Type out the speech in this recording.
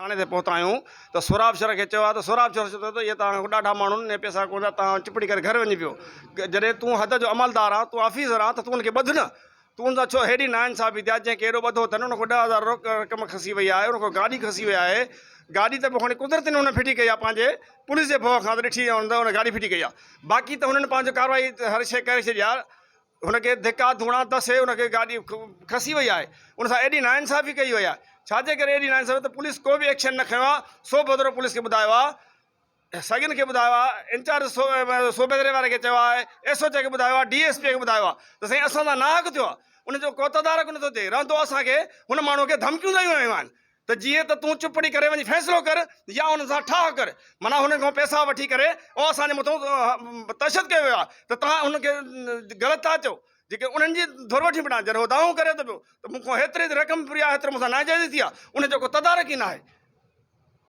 ٿاڻي تي پهتا آهيون ته سهراب شر کي چيو آهي ته سهراب شر چيو ته اهي توهان کان ڏاڍا ماڻهو آهن پئسا ڪونه ٿا توهان چپڙي ڪري گهر وڃي پيو جڏهن تون حد جو عملدار آهين تون آفيسر آهين ته تون ان کي ٻڌ نه تون ان سان ڇو هيڏي ناانصافي ٿي آهي جنهن کي ايڏو ٻڌو اٿن ان کان 10,000 روڪ رقم کسي وئي آهي ان کان گاڏي کسي وئي آهي گاڏي ته پوء کڻي قدرتي هن ڦٽي ڪئي آهي پنهنجي پوليس جي ڀؤ کان ته ڏٺي هن گاڏي ڦٽي ڪئي آهي باقي ته هنن پنهنجو ڪارروائي هر شيء ڪري ڇڏي آهي هن کي ڌڪا ڌوڻا دسي ان کي گاڏي کسي وئي آهي ان سان ايڏي ناانصافي ڪئي وئي آهي ڇا جي ڪري ايڏي ناانصافي ته پوليس ڪو به ايڪشن نه کنيو آهي سوڀودرو پوليس کي ٻڌايو آهي سڳين کي ٻڌايو آهي انچارج سوڀيدري واري کي چيو آهي ايس ايچ او کي ٻڌايو آهي ڊي ايس پي کي ٻڌايو آهي ته سائين اسان سان ناحق ٿيو آهي ان جو ڪو تدارڪ نٿو ٿئي رهندو اسان کي هن ماڻهو کي ڌمڪيون ڏيون ويون آهن ته جيئن ته تون چپ پڙي ڪري وڃي فيصلو ڪر يا انهن سان ٺاهه ڪر. معنيٰ هنن کان پئسا وٺي ڪري ۽ اسان جي مٿان تشدد ڪيو ويو آهي ته توهان هنن کي غلط ٿا چئو. جيڪي انهن جي ڌر وٺي پڙا جڏهن هو دانهون ڪري ٿو پيو ته مون کان هيتري رقم ڦري آهي هيترو مون سان ناجائزي ٿي آهي ان جو ڪو تدارڪ ئي ناهي.